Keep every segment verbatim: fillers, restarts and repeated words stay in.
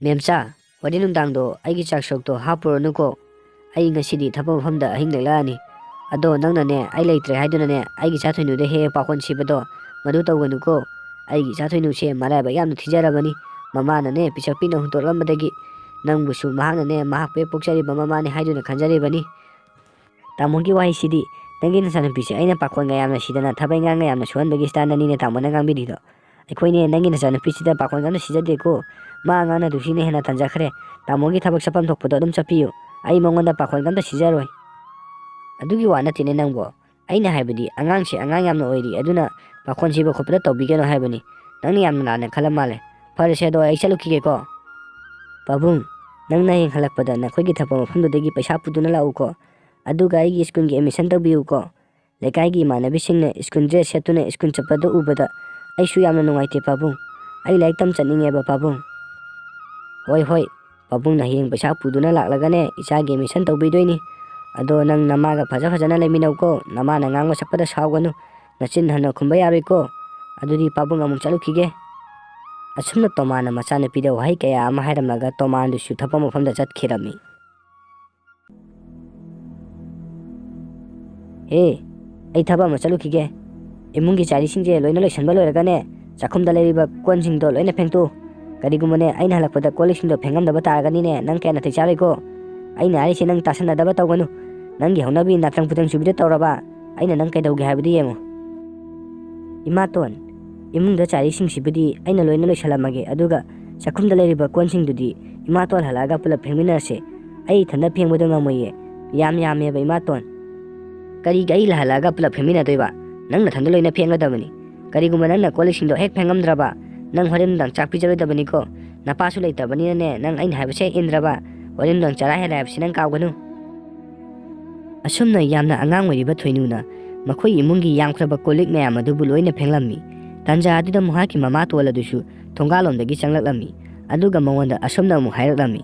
"ꯃꯦꯝꯆꯥ, ꯍꯣꯔꯦꯟ ꯅꯨꯡꯗꯥꯡꯗꯣ ꯑꯩꯒꯤ ꯆꯥꯛ ꯁꯔꯨꯛꯇꯣ ꯍꯥꯞꯄꯨꯔꯅꯨꯀꯣ꯫ ꯑꯩ ꯉꯁꯤꯗꯤ ꯊꯕꯛ ꯃꯐꯝꯗ ꯑꯍꯤꯡ ꯂꯦꯛꯂꯛꯑꯅꯤ꯫ ꯑꯗꯣ ꯅꯪꯅꯅꯦ, ꯑꯩ ꯂꯩꯇ꯭ꯔꯦ ꯍꯥꯏꯗꯨꯅꯅꯦ, ꯑꯩꯒꯤ ꯏꯆꯥ ꯊꯣꯏꯅꯨꯗ ꯍꯦꯛ ꯍꯦꯛ ꯄꯥꯈꯣꯟ ꯁꯤꯕꯗꯣ, ꯃꯗꯨ ꯇꯧꯒꯅꯨꯀꯣ꯫ ꯑꯩꯒꯤ ꯏꯆꯥ ꯊꯣꯏꯅꯨꯁꯦ ꯃꯔꯥꯏꯕꯛ ꯌꯥꯝꯅ ꯊꯤꯖꯔꯕꯅꯤ꯫ ꯃꯃꯥꯅꯅꯦ ꯄꯤꯁꯛ ꯄꯤꯛꯅ ꯍꯨꯟꯇꯣꯛꯂꯝꯕꯗꯒꯤ ꯅꯪꯕꯨꯁꯨ ꯃꯍꯥꯛꯅꯅꯦ ꯃꯍꯥꯛꯄꯨ ꯍꯦꯛ ꯄꯣꯛꯆꯔꯤꯕ ꯃꯃꯥꯅꯤ ꯍꯥꯏꯗꯨꯅ ꯈꯟꯖꯔꯤꯕꯅꯤ"꯫ "ꯇꯥꯃꯣꯒꯤ ꯋꯥꯍꯩꯁꯤꯗꯤ, ꯅꯪꯒꯤ ꯅꯆꯥꯅꯨꯄꯤꯁꯦ ꯑꯩꯅ ꯄꯥꯈꯣꯟꯒ ꯌꯥꯝꯅ ꯁꯤꯗꯅ ꯊꯕꯛ ꯏꯪꯈꯥꯡꯒ ꯌꯥꯝꯅ ꯁꯨꯍꯟꯕꯒꯤ ꯁ꯭ꯇꯥꯏꯜꯗꯅꯤꯅꯦ ꯇꯥꯃꯣꯅ ꯉꯥꯡꯕꯤꯔꯤꯗꯣ꯫ ꯑꯩꯈꯣꯏꯅꯦ ꯅꯪꯒꯤ ꯅꯆꯥꯅꯨꯄꯤꯁꯤꯗ ꯄꯥꯈꯣꯟꯒ ꯑꯝꯇ ꯁꯤꯖꯗꯦꯀꯣ꯫ ꯃꯥ ꯑꯉꯥꯡꯅ ꯇꯨꯁꯤꯅ ꯍꯦꯟꯅ ꯇꯟꯖꯈ꯭ꯔꯦ꯫ ꯇꯥꯃꯣꯒꯤ ꯊꯕꯛ ꯆꯠꯐꯝ ꯊꯣꯛꯄꯗꯣ ꯑꯗꯨꯝ ꯆꯠꯄꯤꯌꯨ꯫ ꯑꯩ ꯃꯉꯣꯟꯗ ꯄꯥꯈꯣꯟꯒ ꯑꯝꯇ ꯁꯤꯖꯔꯣꯏ"꯫ "ꯑꯗꯨꯒꯤ ꯋꯥ ꯅꯠꯇꯦꯅꯦ ꯅꯪꯕꯣ꯫ ꯑꯩꯅ ꯍꯥꯏꯕꯗꯤ ꯑꯉꯥꯡꯁꯦ ꯑꯉꯥꯡ ꯌꯥꯝꯅ ꯑꯣꯏꯔꯤ, ꯑꯗꯨꯅ ꯄꯥꯈꯣꯟ ꯁꯤꯕ ꯈꯣꯠꯄꯗ ꯇꯧꯕꯤꯒꯅꯨ ꯍꯥꯏꯕꯅꯤ꯫ ꯅꯪꯅ ꯌꯥꯝꯅ ꯂꯥꯟꯅ ꯈꯜꯂ ꯃꯥꯜꯂꯦ꯫ ꯐꯔꯦꯁꯦ, ꯑꯗꯣ ꯑꯩ ꯆꯠꯂꯨꯈꯤꯒꯦꯀꯣ"꯫ "ꯄꯥꯕꯨꯡ, ꯅꯪꯅ ꯍꯌꯦꯡ ꯍꯜꯂꯛꯄꯗ ꯅꯈꯣꯏꯒꯤ ꯊꯕꯛ ꯃꯐꯝꯗꯨꯗꯒꯤ ꯄꯩꯁꯥ ꯄꯨꯗꯨꯅ ꯂꯥꯛꯎꯀꯣ꯫ ꯑꯗꯨꯒ ꯑꯩꯒꯤ ꯁ꯭ꯀꯨꯜꯒꯤ ꯑꯦꯗꯃꯤꯁꯟ ꯇꯧꯕꯤꯌꯨꯀꯣ꯫ ꯂꯩꯀꯥꯏꯒꯤ ꯏꯃꯥꯟꯅꯕꯤꯁꯤꯡꯅ ꯁ꯭ꯀꯨꯜ ꯗ꯭ꯔꯦꯁ ꯁꯦꯠꯇꯨꯅ ꯁ꯭ꯀꯨꯜ ꯆꯠꯄꯗꯨ ꯎꯕꯗ ꯑꯩꯁꯨ ꯌꯥꯝꯅ ꯅꯨꯡꯉꯥꯏꯇꯦ ꯄꯥꯕꯨꯡ꯫ ꯑꯩ ꯂꯥꯏꯔꯤꯛ ꯇꯝ ꯆꯠꯅꯤꯡꯉꯦꯕ ꯄꯥꯕꯨꯡ"꯫ "ꯍꯣꯏ, ꯍꯣꯏ, ꯄꯥꯕꯨꯡꯅ ꯍꯌꯦꯡ ꯄꯩꯁꯥ ꯄꯨꯗꯨꯅ ꯂꯥꯛꯂꯒꯅꯦ ꯏꯆꯥꯒꯤ ꯑꯦꯗꯃꯤꯁꯟ ꯇꯧꯕꯤꯗꯣꯏꯅꯤ꯫ ꯑꯗꯣ ꯅꯪ ꯅꯃꯥꯒ ꯐꯖ ꯐꯖꯅ ꯂꯩꯃꯤꯟꯅꯧꯀꯣ꯫ ꯅꯃꯥꯅ ꯉꯥꯡꯕ ꯁꯛꯄꯗ ꯁꯥꯎꯒꯅꯨ꯫ ꯅꯆꯤꯟ ꯍꯟꯅ ꯈꯨꯝꯕ ꯌꯥꯔꯣꯏꯀꯣ꯫ ꯑꯗꯨꯗꯤ ꯄꯥꯕꯨꯡ ꯑꯃꯨꯛ ꯆꯠꯂꯨꯈꯤꯒꯦ"꯫ ꯑꯁꯨꯝꯅ ꯇꯣꯃꯥꯅ ꯃꯆꯥꯅꯨꯄꯤꯗ ꯋꯥꯍꯩ ꯀꯌꯥ ꯑꯃ ꯍꯥꯏꯔꯝꯂꯒ ꯇꯣꯃꯥꯗꯨꯁꯨ ꯊꯕꯛ ꯃꯐꯝꯗ ꯆꯠꯈꯤꯔꯝꯃꯤ꯫ "ꯍꯦ, ꯑꯩ ꯊꯕꯛ ꯑꯃ ꯆꯠꯂꯨꯈꯤꯒꯦ꯫ ꯏꯃꯨꯡꯒꯤ ꯆꯥꯔꯤꯁꯤꯡꯁꯦ ꯂꯣꯏꯅ ꯂꯣꯏꯁꯟꯕ ꯂꯣꯏꯔꯒꯅꯦ, ꯆꯥꯛꯈꯨꯝꯗ ꯂꯩꯔꯤꯕ ꯀꯣꯟꯁꯤꯡꯗꯣ ꯂꯣꯏꯅ ꯐꯦꯡꯇꯣꯛꯎ꯫ ꯀꯔꯤꯒꯨꯝꯕꯅꯦ, ꯑꯩꯅ ꯍꯜꯂꯛꯄꯗ ꯀꯣꯜ ꯂꯤꯛꯁꯤꯡꯗꯣ ꯐꯦꯡꯉꯝꯗꯕ ꯇꯥꯔꯒꯅꯤꯅꯦ, ꯅꯪ ꯀꯌꯥ ꯅꯥꯇꯩ ꯆꯥꯔꯣꯏꯀꯣ꯫ ꯑꯩꯅ ꯍꯥꯏꯔꯤꯁꯦ ꯅꯪ ꯇꯥꯁꯟꯅꯗꯕ ꯇꯧꯒꯅꯨ꯫ ꯅꯪꯒꯤ ꯍꯧꯅꯕꯤ ꯅꯥꯇ꯭ꯔꯪ ꯐꯨꯇ꯭ꯔꯪ ꯆꯨꯕꯤꯗꯣ ꯇꯧꯔꯕ, ꯑꯩꯅ ꯅꯪ ꯀꯩꯗꯧꯒꯦ ꯍꯥꯏꯕꯗꯨ ꯌꯦꯡꯉꯨ"꯫ "ꯏꯃꯥꯇꯣꯟ, ꯏꯃꯨꯡꯗ ꯆꯥꯔꯤꯁꯤꯡꯁꯤꯕꯨꯗꯤ ꯑꯩꯅ ꯂꯣꯏꯅ ꯂꯣꯏꯁꯜꯂꯝꯃꯒꯦ, ꯑꯗꯨꯒ ꯆꯥꯛꯈꯨꯝꯗ ꯂꯩꯔꯤꯕ ꯀꯣꯟꯁꯤꯡꯗꯨꯗꯤ ꯏꯃꯥꯇꯣꯟ ꯍꯜꯂꯛꯑꯒ ꯄꯨꯂꯞ ꯐꯦꯡꯃꯤꯟꯅꯔꯁꯦ꯫ ꯑꯩ ꯏꯊꯟꯗ ꯐꯦꯡꯕꯗꯣ ꯉꯝꯃꯣꯏꯌꯦ, ꯌꯥꯝ ꯌꯥꯝꯃꯦꯕ ꯏꯃꯥꯇꯣꯟ"꯫ "ꯀꯔꯤꯒꯤ ꯑꯩ ꯍꯜꯂꯛꯑꯒ ꯄꯨꯂꯞ ꯐꯦꯡꯃꯤꯟꯅꯗꯣꯏꯕ? ꯅꯪ ꯅꯊꯟꯗ ꯂꯣꯏꯅ ꯐꯦꯡꯒꯗꯕꯅꯤ꯫ ꯀꯔꯤꯒꯨꯝꯕ ꯅꯪꯅ ꯀꯣꯜ ꯂꯤꯛꯁꯤꯡꯗꯣ ꯍꯦꯛ ꯐꯦꯡꯉꯝꯗ꯭ꯔꯕ, ꯅꯪ ꯍꯣꯔꯦꯟ ꯅꯨꯡꯗꯥꯡ ꯆꯥꯛ ꯄꯤꯖꯔꯣꯏꯗꯕꯅꯤꯀꯣ꯫ ꯅꯄꯥꯁꯨ ꯂꯩꯇꯕꯅꯤꯅꯅꯦ, ꯅꯪ ꯑꯩꯅ ꯍꯥꯏꯕꯁꯦ ꯍꯦꯛ ꯏꯟꯗ꯭ꯔꯕ, ꯍꯣꯔꯦꯟ ꯅꯨꯡꯗꯥꯡ ꯆꯔꯥ ꯍꯦꯜꯂꯦ ꯍꯥꯏꯕꯁꯤ ꯅꯪ ꯀꯥꯎꯒꯅꯨ"꯫ ꯑꯁꯨꯝꯅ ꯌꯥꯝꯅ ꯑꯉꯥꯡ ꯑꯣꯏꯔꯤꯕ ꯊꯣꯏꯅꯨꯅ ꯃꯈꯣꯏ ꯏꯃꯨꯡꯒꯤ ꯌꯥꯝꯈ꯭ꯔꯕ ꯀꯣꯜ ꯂꯤꯛ ꯃꯌꯥꯝ ꯑꯗꯨꯕꯨ ꯂꯣꯏꯅ ꯐꯦꯡꯂꯝꯃꯤ꯫ ꯇꯥꯟꯖꯥ ꯑꯗꯨꯗ ꯃꯍꯥꯛꯀꯤ ꯃꯃꯥꯇꯣꯟ ꯑꯗꯨꯁꯨ ꯊꯣꯡꯒꯥꯜꯂꯣꯝꯗꯒꯤ ꯆꯪꯂꯛꯂꯝꯃꯤ, ꯑꯗꯨꯒ ꯃꯉꯣꯟꯗ ꯑꯁꯨꯝꯅ ꯑꯃꯨꯛ ꯍꯥꯏꯔꯛꯂꯝꯃꯤ꯫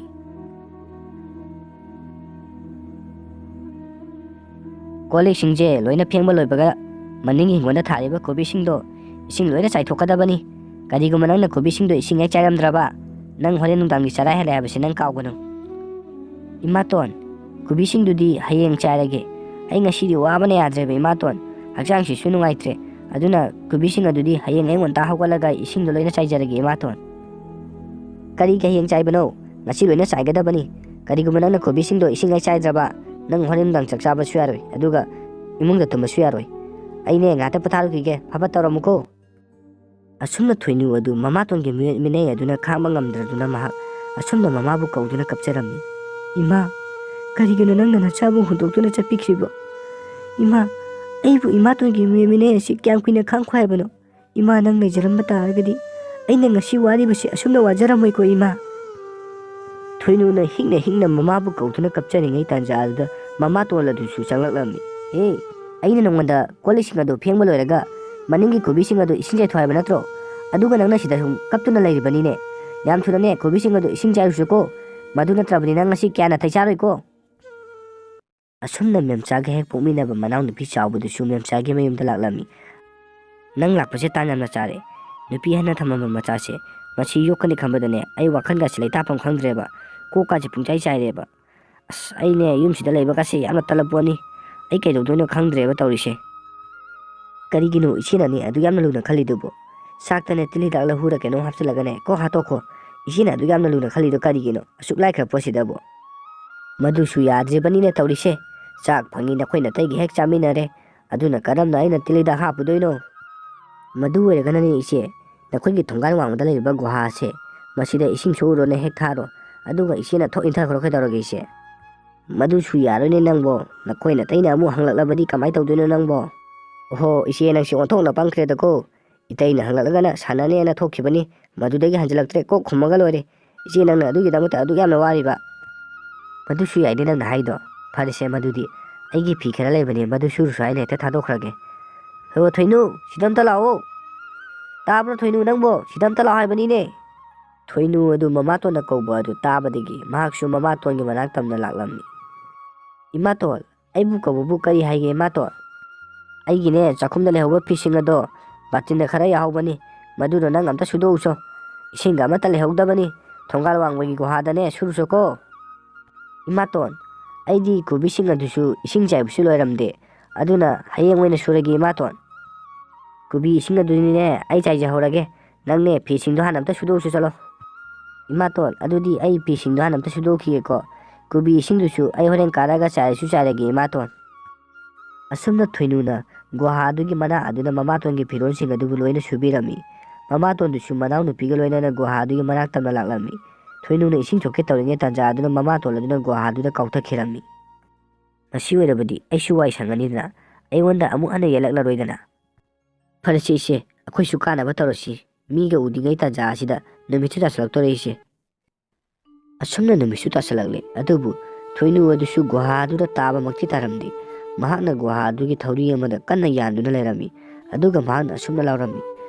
"ꯀꯣꯜ ꯂꯤꯛꯁꯤꯡꯁꯦ ꯂꯣꯏꯅ ꯐꯦꯡꯕ ꯂꯣꯏꯕꯒ ꯃꯅꯤꯡꯒꯤ ꯍꯤꯡꯒꯣꯜꯗ ꯊꯥꯔꯤꯕ ꯀꯣꯕꯤꯁꯤꯡꯗꯣ ꯏꯁꯤꯡ ꯂꯣꯏꯅ ꯆꯥꯏꯊꯣꯛꯀꯗꯕꯅꯤ꯫ ꯀꯔꯤꯒꯨꯝꯕ ꯅꯪꯅ ꯀꯣꯕꯤꯁꯤꯡꯗꯣ ꯏꯁꯤꯡ ꯍꯦꯛ ꯆꯥꯏꯔꯝꯗ꯭ꯔꯕ, ꯅꯪ ꯍꯣꯔꯦꯟ ꯅꯨꯡꯗꯥꯡꯒꯤ ꯆꯔꯥ ꯍꯦꯜꯂꯦ ꯍꯥꯏꯕꯁꯤ ꯅꯪ ꯀꯥꯎꯒꯅꯨ꯫ ꯏꯃꯥꯇꯣꯟ, ꯀꯣꯕꯤꯁꯤꯡꯗꯨꯗꯤ ꯍꯌꯦꯡ ꯆꯥꯏꯔꯒꯦ꯫ ꯑꯩ ꯉꯁꯤꯗꯤ ꯋꯥꯕꯅ ꯌꯥꯗ꯭ꯔꯦꯕ ꯏꯃꯥꯇꯣꯟ꯫ ꯍꯛꯆꯥꯡꯁꯤꯁꯨ ꯅꯨꯡꯉꯥꯏꯇ꯭ꯔꯦ꯫ ꯑꯗꯨꯅ ꯀꯣꯕꯤꯁꯤꯡ ꯑꯗꯨꯗꯤ ꯍꯌꯦꯡ ꯑꯌꯨꯛ ꯉꯟꯇꯥ ꯍꯧꯒꯠꯂꯒ ꯏꯁꯤꯡꯗꯣ ꯂꯣꯏꯅ ꯆꯥꯏꯖꯔꯒꯦ ꯏꯃꯥꯇꯣꯟ꯫ ꯀꯔꯤꯒꯤ ꯍꯌꯦꯡ ꯆꯥꯏꯕꯅꯣ? ꯉꯁꯤ ꯂꯣꯏꯅ ꯆꯥꯏꯒꯗꯕꯅꯤ꯫ ꯀꯔꯤꯒꯨꯝꯕ ꯅꯪꯅ ꯀꯣꯕꯤꯁꯤꯡꯗꯣ ꯏꯁꯤꯡ ꯍꯦꯛ ꯆꯥꯏꯗ꯭ꯔꯕ, ꯅꯪ ꯍꯣꯔꯦꯟ ꯅꯨꯡꯗꯥꯡ ꯆꯥꯛ ꯆꯥꯕꯁꯨ ꯌꯥꯔꯣꯏ꯫ ꯑꯗꯨꯒ ꯏꯃꯨꯡꯗ ꯇꯨꯝꯕꯁꯨ ꯌꯥꯔꯣꯏ꯫ ꯑꯩꯅꯦ ꯉꯥꯛꯇ ꯄꯣꯊꯥꯔꯨꯈꯤꯒꯦ꯫ ꯐꯕ ꯇꯧꯔꯝꯃꯨꯀꯣ꯫ ꯑꯁꯨꯝꯅ ꯊꯣꯏꯅꯨ ꯑꯗꯨ ꯃꯃꯥꯇꯣꯟꯒꯤ ꯃꯤꯑꯣꯠ ꯃꯤꯅꯩ ꯑꯗꯨꯅ ꯈꯥꯡꯕ ꯉꯝꯗ꯭ꯔꯗꯨꯅ ꯃꯍꯥꯛ ꯑꯁꯨꯝꯅ ꯃꯃꯥꯕꯨ ꯀꯧꯗꯨꯅ ꯀꯞꯆꯔꯝꯃꯤ꯫ "ꯏꯃꯥ, ꯀꯔꯤꯒꯤꯅꯣ ꯅꯪꯅ ꯅꯆꯥꯕꯨ ꯍꯨꯟꯗꯣꯛꯇꯨꯅ ꯆꯠꯄꯤꯈ꯭ꯔꯤꯕꯣ? ꯏꯃꯥ, ꯑꯩꯕꯨ ꯏꯃꯥꯇꯣꯟꯒꯤ ꯃꯤꯑꯣꯠ ꯃꯤꯅꯩ ꯑꯁꯤ ꯀꯌꯥꯝ ꯀꯨꯏꯅ ꯈꯥꯡꯈꯣ ꯍꯥꯏꯕꯅꯣ? ꯏꯃꯥ, ꯅꯪ ꯂꯩꯖꯔꯝꯕ ꯇꯥꯔꯒꯗꯤ ꯑꯩꯅ ꯉꯁꯤ ꯋꯥꯔꯤꯕꯁꯤ ꯑꯁꯨꯝꯅ ꯋꯥꯖꯔꯝꯃꯣꯏꯀꯣ ꯏꯃꯥ꯫" ꯊꯣꯏꯅꯨꯅ ꯍꯤꯛꯅ ꯍꯤꯛꯅ ꯃꯃꯥꯕꯨ ꯀꯧꯗꯨꯅ ꯀꯞꯆꯔꯤꯉꯩ ꯇꯥꯟꯖꯥ ꯑꯗꯨꯗ ꯃꯃꯥꯇꯣꯟ ꯑꯗꯨꯁꯨ ꯆꯪꯂꯛꯂꯝꯃꯤ꯫ "ꯍꯦ, ꯑꯩꯅ ꯅꯉꯣꯟꯗ ꯀꯣꯜ ꯂꯤꯛꯁꯤꯡ ꯑꯗꯨ ꯐꯦꯡꯕ ꯂꯣꯏꯔꯒ ꯃꯅꯤꯡꯒꯤ ꯀꯣꯕꯤꯁꯤꯡ ꯑꯗꯨ ꯏꯁꯤꯡ ꯆꯥꯏꯊꯣꯛ ꯍꯥꯏꯕ ꯅꯠꯇ꯭ꯔꯣ? ꯑꯗꯨꯒ ꯅꯪꯅ ꯁꯤꯗ ꯁꯨꯝ ꯀꯞꯇꯨꯅ ꯂꯩꯔꯤꯕꯅꯤꯅꯦ꯫ ꯌꯥꯝ ꯊꯨꯅꯅꯦ ꯀꯣꯕꯤꯁꯤꯡ ꯑꯗꯨ ꯏꯁꯤꯡ ꯆꯥꯏꯔꯨꯆꯣꯀꯣ꯫ ꯃꯗꯨ ꯅꯠꯇ꯭ꯔꯕꯗꯤ ꯅꯪ ꯉꯁꯤ ꯀꯌꯥ ꯅꯥꯇꯩ ꯆꯥꯔꯣꯏꯀꯣ꯫" ꯑꯁꯨꯝꯅ ꯃꯦꯝꯆꯥꯒ ꯍꯦꯛ ꯄꯣꯛꯃꯤꯟꯅꯕ ꯃꯅꯥꯎꯅꯨꯄꯤ ꯆꯥꯎꯕꯗꯨꯁꯨ ꯃꯦꯝꯆꯥꯒꯤ ꯃꯌꯨꯝꯗ ꯂꯥꯛꯂꯝꯃꯤ꯫ "ꯅꯪ ꯂꯥꯛꯄꯁꯦ ꯇꯥꯟ ꯌꯥꯝꯅ ꯆꯥꯔꯦ꯫ ꯅꯨꯄꯤ ꯑꯍꯟꯅ ꯊꯝꯃꯝꯕ ꯃꯆꯥꯁꯦ ꯃꯁꯤ ꯌꯣꯛꯀꯅꯤ ꯈꯟꯕꯗꯅꯦ ꯑꯩ ꯋꯥꯈꯜꯒꯁꯦ ꯂꯩꯇꯥꯐꯝ ꯈꯪꯗ꯭ꯔꯦꯕ꯫ ꯀꯣꯛꯀꯥꯁꯦ ꯄꯨꯡꯆꯥꯏ ꯆꯥꯏꯔꯦꯕ꯫ ꯑꯁ, ꯑꯩꯅꯦ ꯌꯨꯝꯁꯤꯗ ꯂꯩꯕꯒꯁꯦ ꯌꯥꯝꯅ ꯇꯜꯂꯄꯣꯠꯅꯤ꯫ ꯑꯩ ꯀꯩꯗꯧꯗꯣꯏꯅꯣ ꯈꯪꯗ꯭ꯔꯦꯕ ꯇꯧꯔꯤꯁꯦ꯫" "ꯀꯔꯤꯒꯤꯅꯣ ꯏꯆꯦꯅꯅꯦ ꯑꯗꯨ ꯌꯥꯝꯅ ꯂꯨꯅ ꯈꯜꯂꯤꯗꯨꯕꯨ? ꯆꯥꯛꯇꯅꯦ ꯇꯤꯜ ꯍꯤꯗꯥꯛꯂ ꯍꯨꯔ ꯀꯩꯅꯣꯝ ꯍꯥꯞꯆꯤꯜꯂꯒꯅꯦ ꯀꯣꯛ ꯍꯥꯠꯇꯣꯛꯈꯣ꯫ ꯏꯆꯦꯅ ꯑꯗꯨ ꯌꯥꯝꯅ ꯂꯨꯅ ꯈꯜꯂꯤꯗꯣ ꯀꯔꯤꯒꯤꯅꯣ? ꯑꯁꯨꯛ ꯂꯥꯏꯈ꯭ꯔ ꯄꯣꯠꯁꯤꯗꯕꯨ?" "ꯃꯗꯨꯁꯨ ꯌꯥꯗ꯭ꯔꯤꯕꯅꯤꯅꯦ ꯇꯧꯔꯤꯁꯦ꯫ ꯆꯥꯛ ꯐꯪꯉꯤ ꯅꯈꯣꯏ ꯅꯇꯩꯒꯤ ꯍꯦꯛ ꯆꯥꯃꯤꯟꯅꯔꯦ꯫ ꯑꯗꯨꯅ ꯀꯔꯝꯅ ꯑꯩꯅ ꯇꯤꯜ ꯍꯤꯗꯥꯛ ꯍꯥꯞꯄꯨꯗꯣꯏꯅꯣ?" "ꯃꯗꯨ ꯑꯣꯏꯔꯒꯅꯅꯦ ꯏꯆꯦ, ꯅꯈꯣꯏꯒꯤ ꯊꯣꯡꯒꯥꯟ ꯋꯥꯡꯃꯗ ꯂꯩꯔꯤꯕ ꯒꯨꯍꯥ ꯑꯁꯦ, ꯃꯁꯤꯗ ꯏꯁꯤꯡ ꯁꯣꯛꯎꯔꯣꯅꯦ ꯍꯦꯛ ꯊꯥꯔꯣ꯫ ꯑꯗꯨꯒ ꯏꯆꯦꯅ ꯊꯣꯛ ꯏꯟꯊꯈ꯭ꯔꯣ ꯀꯩꯗꯧꯔꯒꯦ ꯏꯆꯦ?" "ꯃꯗꯨꯁꯨ ꯌꯥꯔꯣꯏꯅꯦ ꯅꯪꯕꯣ꯫ ꯅꯈꯣꯏ ꯅꯇꯩꯅ ꯑꯃꯨꯛ ꯍꯪꯂꯛꯂꯕꯗꯤ ꯀꯃꯥꯏ ꯇꯧꯗꯣꯏꯅꯣ ꯅꯪꯕꯣ?" "ꯑꯣꯍꯣ, ꯏꯆꯦ ꯅꯪꯁꯦ ꯑꯣꯟꯊꯣꯛꯅ ꯄꯪꯈ꯭ꯔꯦꯗꯀꯣ꯫ ꯏꯇꯩꯅ ꯍꯪꯂꯛꯂꯒꯅ ꯁꯥꯟꯅꯅꯦꯅ ꯊꯣꯛꯈꯤꯕꯅꯤ꯫ ꯃꯗꯨꯗꯒꯤ ꯍꯟꯖꯤꯜꯂꯛꯇ꯭ꯔꯦ꯫ ꯀꯣꯛ ꯈꯨꯝꯃꯒ ꯂꯣꯏꯔꯦ꯫ ꯏꯆꯦ ꯅꯪꯅ ꯑꯗꯨꯒꯤꯗꯃꯛꯇ ꯑꯗꯨꯛ ꯌꯥꯝꯅ ꯋꯥꯔꯤꯕ?" "ꯃꯗꯨꯁꯨ ꯌꯥꯏꯅꯦ ꯅꯪꯅ ꯍꯥꯏꯗꯣ꯫ ꯐꯔꯦꯁꯦ ꯃꯗꯨꯗꯤ꯫ ꯑꯩꯒꯤ ꯐꯤ ꯈꯔ ꯂꯩꯕꯅꯦ, ꯃꯗꯨ ꯁꯨꯔꯨꯁꯨ ꯍꯥꯏꯅ ꯍꯦꯛꯇ ꯊꯥꯗꯣꯛꯈ꯭ꯔꯒꯦ꯫ ꯍꯣ ꯊꯣꯏꯅꯨ, ꯁꯤꯗ ꯑꯝꯇ ꯂꯥꯛꯑꯣ꯫ ꯇꯥꯕ꯭ꯔꯣ ꯊꯣꯏꯅꯨ ꯅꯪꯕꯣ? ꯁꯤꯗ ꯑꯝꯇ ꯂꯥꯛꯑꯣ ꯍꯥꯏꯕꯅꯤꯅꯦ꯫" ꯊꯣꯏꯅꯨ ꯑꯗꯨ ꯃꯃꯥꯇꯣꯟꯅ ꯀꯧꯕ ꯑꯗꯨ ꯇꯥꯕꯗꯒꯤ ꯃꯍꯥꯛꯁꯨ ꯃꯃꯥꯇꯣꯟꯒꯤ ꯃꯅꯥꯛ ꯇꯝꯅ ꯂꯥꯛꯂꯝꯃꯤ꯫ "ꯏꯃꯥꯇꯣꯟ, ꯑꯩꯕꯨ ꯀꯧꯕꯕꯨ ꯀꯔꯤ ꯍꯥꯏꯒꯦ ꯏꯃꯥꯇꯣꯟ?" "ꯑꯩꯒꯤꯅꯦ ꯆꯥꯛꯈꯨꯝꯗ ꯂꯩꯍꯧꯕ ꯐꯤꯁꯤꯡ ꯑꯗꯣ ꯕꯥꯇꯤꯟꯗ ꯈꯔ ꯌꯥꯍꯧꯕꯅꯤ, ꯃꯗꯨꯗꯣ ꯅꯪ ꯑꯝꯇ ꯁꯨꯗꯣꯛꯎꯆꯣ꯫ ꯏꯁꯤꯡꯒ ꯑꯃꯠꯇ ꯂꯩꯍꯧꯗꯕꯅꯤ꯫ ꯊꯣꯡꯒꯥꯜ ꯋꯥꯡꯃꯒꯤ ꯒꯨꯍꯥꯗꯅꯦ ꯁꯨꯔꯨꯆꯣꯀꯣ꯫ ꯏꯃꯥꯇꯣꯟ, ꯑꯩꯗꯤ ꯀꯣꯕꯤꯁꯤꯡ ꯑꯗꯨꯁꯨ ꯏꯁꯤꯡ ꯆꯥꯏꯕꯁꯨ ꯂꯣꯏꯔꯝꯗꯦ, ꯑꯗꯨꯅ ꯍꯌꯦꯡ ꯑꯣꯏꯅ ꯁꯨꯔꯒꯦ ꯏꯃꯥꯇꯣꯟ꯫ ꯀꯣꯕꯤ ꯏꯁꯤꯡ ꯑꯗꯨꯗꯤꯅꯦ ꯑꯩ ꯆꯥꯏꯖꯍꯧꯔꯒꯦ, ꯅꯪꯅꯦ ꯐꯤꯁꯤꯡꯗꯣ ꯍꯥꯟꯅ ꯑꯝꯇ ꯁꯨꯗꯣꯛꯎꯁꯨ ꯆꯠꯂꯣ꯫ ꯏꯃꯥꯇꯣꯟ, ꯑꯗꯨꯗꯤ ꯑꯩ ꯐꯤꯁꯤꯡꯗꯣ ꯍꯥꯟꯅ ꯑꯝꯇ ꯁꯨꯗꯣꯛꯈꯤꯒꯦꯀꯣ꯫ ꯀꯣꯕꯤ ꯏꯁꯤꯡꯗꯨꯁꯨ ꯑꯩ ꯍꯣꯔꯦꯟ ꯀꯥꯔꯒ ꯆꯥꯏꯔꯁꯨ ꯆꯥꯏꯔꯒꯦ ꯏꯃꯥꯇꯣꯟ꯫ ꯑꯁꯨꯝꯅ ꯊꯣꯏꯅꯨꯅ ꯒꯨꯍꯥ ꯑꯗꯨꯒꯤ ꯃꯅꯥꯛ ꯑꯗꯨꯗ ꯃꯃꯥꯇꯣꯟꯒꯤ ꯐꯤꯔꯣꯜꯁꯤꯡ ꯑꯗꯨꯕꯨ ꯂꯣꯏꯅ ꯁꯨꯕꯤꯔꯝꯃꯤ꯫ ꯃꯃꯥꯇꯣꯟꯗꯨꯁꯨ ꯃꯅꯥꯎꯅꯨꯄꯤꯒ ꯂꯣꯏꯅꯅ ꯒꯨꯍꯥ ꯑꯗꯨꯒꯤ ꯃꯅꯥꯛ ꯇꯝꯅ ꯂꯥꯛꯂꯝꯃꯤ꯫ ꯊꯣꯏꯅꯨꯅ ꯏꯁꯤꯡ ꯁꯣꯛꯀꯦ ꯇꯧꯔꯤꯉꯩ ꯇꯥꯟꯖꯥ ꯑꯗꯨꯅ ꯃꯃꯥꯇꯣꯟ ꯑꯗꯨꯅ ꯒꯨꯍꯥ ꯑꯗꯨꯗ ꯀꯥꯎꯊꯈꯤꯔꯝꯃꯤ꯫ ꯃꯁꯤ ꯑꯣꯏꯔꯕꯗꯤ ꯑꯩꯁꯨ ꯋꯥꯏ ꯁꯪꯉꯅꯤꯗꯅ, ꯑꯩꯉꯣꯟꯗ ꯑꯃꯨꯛ ꯍꯟꯅ ꯌꯦꯜꯂꯛꯂꯔꯣꯏꯗꯅ꯫ ꯐꯔꯦꯁꯦ ꯏꯆꯦ, ꯑꯩꯈꯣꯏꯁꯨ ꯀꯥꯟꯅꯕ ꯇꯧꯔꯁꯤ꯫ ꯃꯤꯒ ꯎꯗ꯭ꯔꯤꯉꯩ ꯇꯥꯟꯖꯥ ꯑꯁꯤꯗ ꯅꯨꯃꯤꯠꯁꯨ ꯇꯥꯁꯤꯜꯂꯛꯇꯣꯔꯦ ꯏꯆꯦ꯫ ꯑꯁꯨꯝꯅ ꯅꯨꯃꯤꯠꯁꯨ ꯇꯥꯁꯤꯜꯂꯛꯂꯦ, ꯑꯗꯨꯕꯨ ꯊꯣꯏꯅꯨ ꯑꯗꯨꯁꯨ ꯒꯨꯍꯥ ꯑꯗꯨꯗ ꯇꯥꯕꯃꯛꯇꯤ ꯇꯥꯔꯝꯗꯦ꯫ ꯃꯍꯥꯛꯅ ꯒꯨꯍꯥ ꯑꯗꯨꯒꯤ ꯊꯧꯔꯤ ꯑꯃꯗ ꯀꯟꯅ ꯌꯥꯟꯗꯨꯅ ꯂꯩꯔꯝꯃꯤ꯫ ꯑꯗꯨꯒ ꯃꯍꯥꯛꯅ ꯑꯁꯨꯝꯅ ꯂꯥꯎꯔꯝꯃꯤ,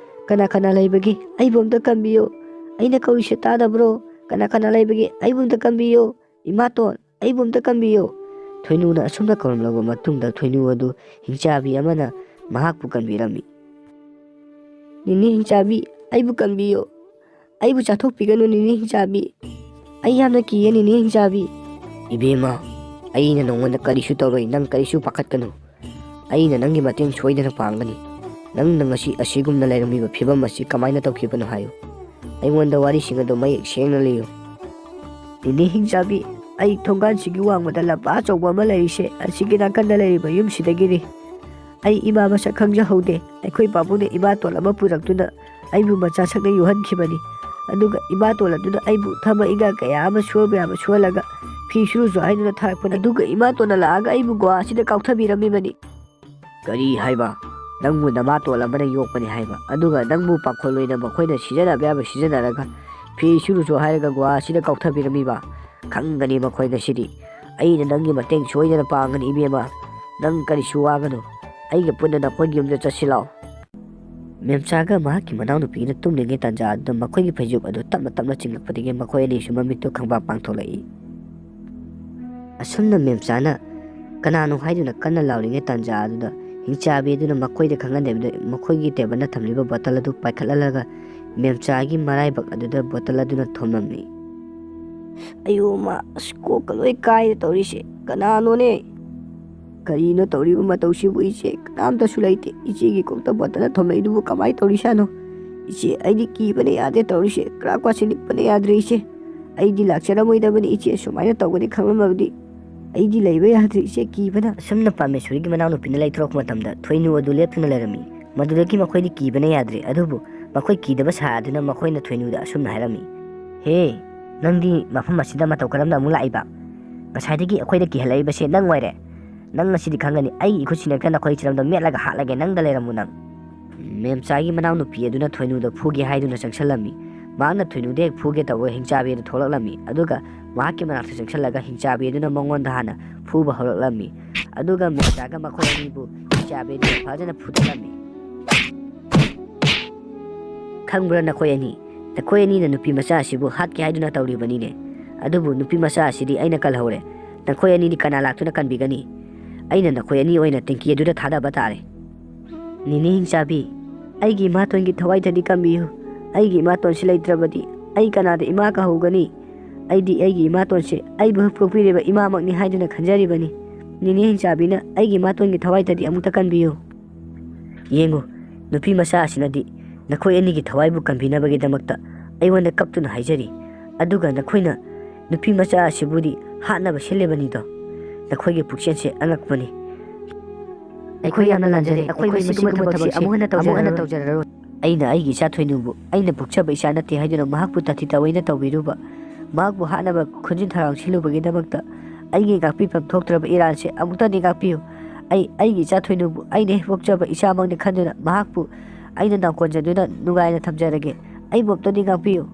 "ꯀꯅꯥ ꯀꯅꯥ ꯂꯩꯕꯒꯦ? ꯑꯩꯕꯨ ꯑꯝꯇ ꯀꯟꯕꯤꯌꯨ꯫ ꯑꯩꯅ ꯀꯧꯔꯤꯁꯦ ꯇꯥꯗꯕ꯭ꯔꯣ? ꯀꯅꯥ ꯀꯅꯥ ꯂꯩꯕꯒꯦ? ꯑꯩꯕꯨ ꯑꯝꯇ ꯀꯟꯕꯤꯌꯨ꯫ ꯏꯃꯥꯇꯣꯟ, ꯑꯩꯕꯨ ꯑꯝꯇ ꯀꯟꯕꯤꯌꯨ!" ꯊꯣꯏꯅꯨꯅ ꯑꯁꯨꯝꯅ ꯀꯧꯔꯝꯂꯕ ꯃꯇꯨꯡꯗ ꯊꯣꯏꯅꯨ ꯑꯗꯨ ꯍꯤꯡꯆꯥꯕꯤ ꯑꯃꯅ ꯃꯍꯥꯛꯄꯨ ꯀꯟꯕꯤꯔꯝꯃꯤ꯫ "ꯅꯦꯅꯦ ꯍꯤꯡꯆꯥꯕꯤ, ꯑꯩꯕꯨ ꯀꯟꯕꯤꯌꯨ꯫ ꯑꯩꯕꯨ ꯆꯥꯊꯣꯛꯄꯤꯒꯅꯨ ꯅꯦꯅꯦ ꯍꯤꯡꯆꯥꯕꯤ꯫ ꯑꯩ ꯌꯥꯝꯅ ꯀꯤꯌꯦ ꯅꯦꯅꯦ ꯍꯤꯡꯆꯥꯕꯤ꯫" "ꯏꯕꯦꯝꯃ, ꯑꯩꯅ ꯅꯉꯣꯟꯗ ꯀꯔꯤꯁꯨ ꯇꯧꯔꯣꯏ, ꯅꯪ ꯀꯔꯤꯁꯨ ꯄꯥꯈꯠꯀꯅꯨ꯫ ꯑꯩꯅ ꯅꯪꯒꯤ ꯃꯇꯦꯡ ꯁꯣꯏꯗꯅ ꯄꯥꯡꯒꯅꯤ꯫ ꯅꯪꯅ ꯉꯁꯤ ꯑꯁꯤꯒꯨꯝꯅ ꯂꯩꯔꯝꯃꯤꯕ ꯐꯤꯕꯝ ꯑꯁꯤ ꯀꯃꯥꯏꯅ ꯇꯧꯈꯤꯕꯅꯣ ꯍꯥꯏꯌꯨ꯫ ꯑꯩꯉꯣꯟꯗ ꯋꯥꯔꯤꯁꯤꯡ ꯑꯗꯨ ꯃꯌꯦꯛ ꯁꯦꯡꯅ ꯂꯤꯌꯨ꯫" "ꯅꯦꯅꯦ ꯍꯤꯡꯆꯥꯕꯤ, ꯑꯩ ꯊꯣꯡꯒꯥꯟꯁꯤꯒꯤ ꯋꯥꯡꯃꯗ ꯂꯝꯄꯥꯛ ꯑꯆꯧꯕ ꯑꯃ ꯂꯩꯔꯤꯁꯦ, ꯑꯁꯤꯒꯤ ꯅꯥꯀꯟꯗ ꯂꯩꯔꯤꯕ ꯌꯨꯝꯁꯤꯗꯒꯤꯅꯤ꯫ ꯑꯩ ꯏꯃꯥ ꯃꯁꯛ ꯈꯪꯖꯍꯧꯗꯦ꯫ ꯑꯩꯈꯣꯏ ꯄꯥꯕꯨꯡꯅ ꯏꯃꯥꯇꯣꯟ ꯑꯃ ꯄꯨꯔꯛꯇꯨꯅ ꯑꯩꯕꯨ ꯃꯆꯥ ꯁꯛꯅ ꯌꯣꯛꯍꯟꯈꯤꯕꯅꯤ꯫ ꯑꯗꯨꯒ ꯏꯃꯥꯇꯣꯟ ꯑꯗꯨꯅ ꯑꯩꯕꯨ ꯊꯕꯛ ꯏꯪꯈꯥꯡ ꯀꯌꯥ ꯑꯃ ꯁꯨꯍꯟꯕ ꯌꯥꯕ ꯁꯨꯍꯜꯂꯒ ꯐꯤ ꯁꯨꯔꯨꯁꯨ ꯍꯥꯏꯗꯨꯅ ꯊꯥꯔꯛꯄꯅꯤ꯫ ꯑꯗꯨꯒ ꯏꯃꯥꯇꯣꯟꯅ ꯂꯥꯛꯑꯒ ꯑꯩꯕꯨ ꯒꯨꯍꯥ ꯑꯁꯤꯗ ꯀꯥꯎꯊꯕꯤꯔꯝꯃꯤꯕꯅꯤ꯫" "ꯀꯔꯤ ꯍꯥꯏꯕ? ꯅꯪꯕꯨ ꯅꯃꯥꯇꯣꯟ ꯑꯃꯅ ꯌꯣꯛꯄꯅꯤ ꯍꯥꯏꯕ, ꯑꯗꯨꯒ ꯅꯪꯕꯨ ꯄꯥꯈꯣꯟ ꯑꯣꯏꯅ ꯃꯈꯣꯏꯅ ꯁꯤꯖꯤꯟꯅꯕ ꯌꯥꯕ ꯁꯤꯖꯤꯟꯅꯔꯒ ꯐꯤ ꯁꯨꯔꯨꯁꯨ ꯍꯥꯏꯔꯒ ꯒꯨꯍꯥ ꯑꯁꯤꯗ ꯀꯥꯎꯊꯕꯤꯔꯝꯃꯤꯕ? ꯈꯪꯒꯅꯤ ꯃꯈꯣꯏ ꯉꯁꯤꯗꯤ꯫ ꯑꯩꯅ ꯅꯪꯒꯤ ꯃꯇꯦꯡ ꯁꯣꯏꯗꯅ ꯄꯥꯡꯒꯅꯤ ꯏꯕꯦꯝꯃ꯫ ꯅꯪ ꯀꯔꯤꯁꯨ ꯋꯥꯒꯅꯨ꯫ ꯑꯩꯒ ꯄꯨꯟꯅ ꯅꯈꯣꯏꯒꯤ ꯌꯨꯝꯗ ꯆꯠꯁꯤ ꯂꯥꯛꯑꯣ꯫" ꯃꯦꯝꯆꯥꯒ ꯃꯍꯥꯛꯀꯤ ꯃꯅꯥꯎꯅꯨꯄꯤꯅ ꯇꯨꯝꯂꯤꯉꯩ ꯇꯥꯟꯖꯥ ꯑꯗꯨꯗ ꯃꯈꯣꯏꯒꯤ ꯐꯩꯖꯨꯞ ꯑꯗꯨ ꯇꯞꯅ ꯇꯞꯅ ꯆꯤꯡꯂꯛꯄꯗꯒꯤ ꯃꯈꯣꯏ ꯑꯅꯤꯁꯨ ꯃꯃꯤꯠꯇꯨ ꯈꯪꯄꯥꯡ ꯄꯥꯡꯊꯣꯛꯂꯛꯏ꯫ ꯑꯁꯨꯝꯅ ꯃꯦꯝꯆꯥꯅ ꯀꯅꯥꯅꯣ ꯍꯥꯏꯗꯨꯅ ꯀꯟꯅ ꯂꯥꯎꯔꯤꯉꯩ ꯇꯥꯟꯖꯥ ꯑꯗꯨꯗ ꯍꯤꯡꯆꯥꯕꯤ ꯑꯗꯨꯅ ꯃꯈꯣꯏꯗ ꯈꯪꯍꯟꯗꯕꯤꯗ ꯃꯈꯣꯏꯒꯤ ꯇꯦꯕꯜꯗ ꯊꯝꯂꯤꯕ ꯕꯣꯇꯜ ꯑꯗꯨ ꯄꯥꯏꯈꯠꯍꯜꯂꯒ ꯃꯦꯝꯆꯥꯒꯤ ꯃꯔꯥꯏꯕꯛ ꯑꯗꯨꯗ ꯕꯣꯇꯜ ꯑꯗꯨꯅ ꯊꯣꯝꯂꯝꯃꯤ꯫ ꯑꯌꯣ ꯃꯥ, ꯑꯁ, ꯀꯣꯛꯀ ꯂꯣꯏ ꯀꯥꯏꯔꯦ ꯇꯧꯔꯤꯁꯦ꯫ ꯀꯅꯥꯅꯣꯅꯦ? ꯀꯔꯤꯅꯣ ꯇꯧꯔꯤꯕ ꯃꯇꯧꯁꯤꯕꯨ ꯏꯆꯦ? ꯀꯅꯥꯝꯇꯁꯨ ꯂꯩꯇꯦ꯫ ꯏꯆꯦꯒꯤ ꯀꯣꯛꯇ ꯕꯣꯇꯜꯅ ꯊꯣꯝꯂꯛꯏꯗꯨꯕꯨ ꯀꯃꯥꯏꯅ ꯇꯧꯔꯤꯁꯥꯅꯣ? ꯏꯆꯦ, ꯑꯩꯗꯤ ꯀꯤꯕꯅ ꯌꯥꯗꯦ ꯇꯧꯔꯤꯁꯦ꯫ ꯀ꯭ꯔꯥꯛ ꯀ꯭ꯋꯥꯁꯤ ꯅꯤꯛꯄꯅ ꯌꯥꯗ꯭ꯔꯦ ꯏꯆꯦ꯫ ꯑꯩꯗꯤ ꯂꯥꯛꯆꯔꯝꯃꯣꯏꯗꯕꯅꯤ ꯏꯆꯦ, ꯁꯨꯃꯥꯏꯅ ꯇꯧꯒꯅꯤ ꯈꯪꯂꯝꯃꯕꯗꯤ꯫ ꯑꯩꯗꯤ ꯂꯩꯕ ꯌꯥꯗ꯭ꯔꯦ ꯏꯆꯦ, ꯀꯤꯕꯅ꯫ ꯑꯁꯨꯝꯅ ꯄꯥꯃꯦꯁꯣꯔꯤꯒꯤ ꯃꯅꯥꯎꯅꯨꯄꯤꯅ ꯂꯩꯊꯣꯔꯛꯄ ꯃꯇꯝꯗ ꯊꯣꯏꯅꯨ ꯑꯗꯨ ꯂꯦꯞꯇꯨꯅ ꯂꯩꯔꯝꯃꯤ꯫ ꯃꯗꯨꯗꯒꯤ ꯃꯈꯣꯏꯗꯤ ꯀꯤꯕꯅ ꯌꯥꯗ꯭ꯔꯦ꯫ ꯑꯗꯨꯕꯨ ꯃꯈꯣꯏ ꯀꯤꯗꯕ ꯁꯥꯗꯨꯅ ꯃꯈꯣꯏꯅ ꯊꯣꯏꯅꯨꯗ ꯑꯁꯨꯝꯅ ꯍꯥꯏꯔꯝꯃꯤ, "ꯍꯦ, ꯅꯪꯗꯤ ꯃꯐꯝ ꯑꯁꯤꯗ ꯃꯇꯧ ꯀꯔꯝꯅ ꯑꯃꯨꯛ ꯂꯥꯛꯏꯕ? ꯉꯁꯥꯏꯗꯒꯤ ꯑꯩꯈꯣꯏꯗ ꯀꯤꯍꯜꯂꯛꯏꯕꯁꯦ ꯅꯪ ꯑꯣꯏꯔꯦ꯫ ꯅꯪ ꯉꯁꯤꯗꯤ ꯈꯪꯒꯅꯤ, ꯑꯩꯒꯤ ꯏꯈꯨꯠꯁꯤꯅ ꯍꯦꯛꯇ ꯅꯈꯣꯏ ꯆꯤꯔꯝꯗ ꯃꯦꯠꯂꯒ ꯍꯥꯠꯂꯒꯦ, ꯅꯪꯗ ꯂꯩꯔꯝꯃꯨ ꯅꯪ"꯫ ꯃꯦꯝꯆꯥꯒꯤ ꯃꯅꯥꯎꯅꯨꯄꯤ ꯑꯗꯨꯅ ꯊꯣꯏꯅꯨꯗ ꯐꯨꯒꯦ ꯍꯥꯏꯗꯨꯅ ꯆꯪꯁꯜꯂꯝꯃꯤ꯫ ꯃꯍꯥꯛꯅ ꯊꯣꯏꯅꯨꯗ ꯍꯦꯛ ꯐꯨꯒꯦ ꯇꯧꯕ ꯍꯤꯡꯆꯥꯕꯤ ꯑꯗꯨ ꯊꯣꯛꯂꯛꯂꯝꯃꯤ꯫ ꯑꯗꯨꯒ ꯃꯍꯥꯛꯀꯤ ꯃꯅꯥꯛꯇ ꯆꯪꯁꯜꯂꯒ ꯍꯤꯡꯆꯥꯕꯤ ꯑꯗꯨꯅ ꯃꯉꯣꯟꯗ ꯍꯥꯟꯅ ꯐꯨꯕ ꯍꯧꯔꯛꯂꯝꯃꯤ꯫ ꯑꯗꯨꯒ ꯃꯦꯝꯆꯥꯒ ꯃꯈꯣꯏ ꯑꯅꯤꯕꯨ ꯍꯤꯡꯆꯥꯕꯤ ꯑꯗꯨꯅ ꯐꯖꯅ ꯐꯨꯗꯠꯂꯝꯃꯤ꯫ "ꯈꯪꯕ꯭ꯔꯥ ꯅꯈꯣꯏ ꯑꯅꯤ? ꯅꯈꯣꯏ ꯑꯅꯤꯅ ꯅꯨꯄꯤ ꯃꯆꯥ ꯑꯁꯤꯕꯨ ꯍꯥꯠꯀꯦ ꯍꯥꯏꯗꯨꯅ ꯇꯧꯔꯤꯕꯅꯤꯅꯦ꯫ ꯑꯗꯨꯕꯨ ꯅꯨꯄꯤ ꯃꯆꯥ ꯑꯁꯤꯗꯤ ꯑꯩꯅ ꯀꯜꯍꯧꯔꯦ꯫ ꯅꯈꯣꯏ ꯑꯅꯤꯗꯤ ꯀꯅꯥ ꯂꯥꯛꯇꯨꯅ ꯀꯟꯕꯤꯒꯅꯤ? ꯑꯩꯅ ꯅꯈꯣꯏ ꯑꯅꯤ ꯑꯣꯏꯅ ꯇꯦꯡꯀꯤ ꯑꯗꯨꯗ ꯊꯥꯗꯕ ꯇꯥꯔꯦ"꯫ ꯅꯦꯅꯦ ꯍꯤꯡꯆꯥꯕꯤ, ꯑꯩꯒꯤ ꯏꯃꯥꯇꯣꯟꯒꯤ ꯊꯋꯥꯏꯗꯗꯤ ꯀꯟꯕꯤꯌꯨ꯫ ꯑꯩꯒꯤ ꯏꯃꯥꯇꯣꯟꯁꯤ ꯂꯩꯇ꯭ꯔꯕꯗꯤ ꯑꯩ ꯀꯅꯥꯗ ꯏꯃꯥ ꯀꯧꯍꯧꯒꯅꯤ? ꯑꯩꯗꯤ ꯑꯩꯒꯤ ꯏꯃꯥꯇꯣꯟꯁꯦ ꯑꯩꯕꯨ ꯄꯣꯛꯄꯤꯔꯤꯕ ꯏꯃꯥꯃꯛꯅꯤ ꯍꯥꯏꯗꯨꯅ ꯈꯟꯖꯔꯤꯕꯅꯤ꯫ ꯅꯦꯅꯦ ꯍꯤꯡꯆꯥꯕꯤꯅ ꯑꯩꯒꯤ ꯏꯃꯥꯇꯣꯟꯒꯤ ꯊꯋꯥꯏꯗꯗꯤ ꯑꯃꯨꯛꯇ ꯀꯟꯕꯤꯌꯨ꯫ ꯌꯦꯡꯉꯨ, ꯅꯨꯄꯤ ꯃꯆꯥ ꯑꯁꯤꯅꯗꯤ ꯅꯈꯣꯏ ꯑꯅꯤꯒꯤ ꯊꯋꯥꯏꯕꯨ ꯀꯟꯕꯤꯅꯕꯒꯤꯗꯃꯛꯇ ꯑꯩꯉꯣꯟꯗ ꯀꯞꯇꯨꯅ ꯍꯥꯏꯖꯔꯤ꯫ ꯑꯗꯨꯒ ꯅꯈꯣꯏꯅ ꯅꯨꯄꯤ ꯃꯆꯥ ꯑꯁꯤꯕꯨꯗꯤ ꯍꯥꯠꯅꯕ ꯁꯤꯜꯂꯤꯕꯅꯤꯗꯣ꯫ ꯅꯈꯣꯏꯒꯤ ꯄꯨꯛꯆꯦꯜꯁꯦ ꯑꯉꯛꯄꯅꯤ꯫ "ꯑꯩꯈꯣꯏ ꯌꯥꯝꯅ ꯂꯥꯟꯖꯔꯦ꯫ ꯑꯩꯈꯣꯏ ꯃꯁꯤꯒꯨꯝꯕ ꯊꯕꯛꯁꯦ ꯑꯃꯨꯛ ꯍꯟꯅ ꯇꯧꯖꯔꯔꯣꯏ꯫ ꯑꯩꯅ ꯑꯩꯒꯤ ꯏꯆꯥ ꯊꯣꯏꯅꯨꯕꯨ ꯑꯩꯅ ꯄꯣꯛꯆꯕ ꯏꯆꯥ ꯅꯠꯇꯦ ꯍꯥꯏꯗꯨꯅ ꯃꯍꯥꯛꯄꯨ ꯇꯥꯊꯤ ꯇꯥꯑꯣꯏꯅ ꯇꯧꯕꯤꯔꯨꯕ, ꯃꯍꯥꯛꯄꯨ ꯍꯥꯠꯅꯕ ꯈꯣꯟꯖꯤꯟ ꯊꯧꯔꯥꯡ ꯁꯤꯜꯂꯨꯕꯒꯤꯗꯃꯛꯇ ꯑꯩꯒꯤ ꯉꯥꯛꯄꯤꯐꯝ ꯊꯣꯛꯇ꯭ꯔꯕ ꯏꯔꯥꯟꯁꯦ ꯑꯃꯨꯛꯇꯗꯤ ꯉꯥꯛꯄꯤꯌꯨ꯫ ꯑꯩ ꯑꯩꯒꯤ ꯏꯆꯥ ꯊꯣꯏꯅꯨꯕꯨ ꯑꯩꯅ ꯍꯦꯛ ꯄꯣꯛꯆꯕ ꯏꯆꯥꯃꯛꯅꯤ ꯈꯟꯗꯨꯅ ꯃꯍꯥꯛꯄꯨ ꯑꯩꯅ ꯅꯥꯎꯀꯣꯟꯖꯗꯨꯅ ꯅꯨꯡꯉꯥꯏꯅ ꯊꯝꯖꯔꯒꯦ꯫ ꯑꯩꯕꯨ ꯑꯝꯇꯗꯤ ꯉꯥꯛꯄꯤꯌꯨ"꯫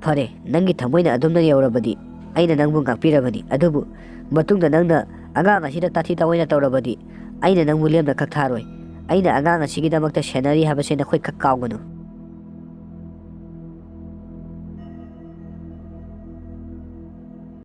"ꯐꯔꯦ, ꯅꯪꯒꯤ ꯊꯃꯣꯏꯅ ꯑꯗꯨꯝꯅ ꯌꯧꯔꯕꯗꯤ ꯑꯩꯅ ꯅꯪꯕꯨ ꯉꯥꯛꯄꯤꯔꯕꯅꯤ꯫ ꯑꯗꯨꯕꯨ ꯃꯇꯨꯡꯗ ꯅꯪꯅ ꯑꯉꯥꯡ ꯑꯁꯤꯗ ꯇꯥꯊꯤ ꯇꯥꯑꯣꯏꯅ ꯇꯧꯔꯕꯗꯤ ꯑꯩꯅ ꯅꯪꯕꯨ ꯂꯦꯝꯅ ꯀꯛꯊꯥꯔꯣꯏ꯫ ꯑꯩꯅ ꯑꯉꯥꯡ ꯑꯁꯤꯒꯤꯗꯃꯛꯇ ꯁꯦꯟꯅꯔꯤ ꯍꯥꯏꯕꯁꯦ ꯅꯈꯣꯏ ꯈꯛ ꯀꯥꯎꯒꯅꯨ"꯫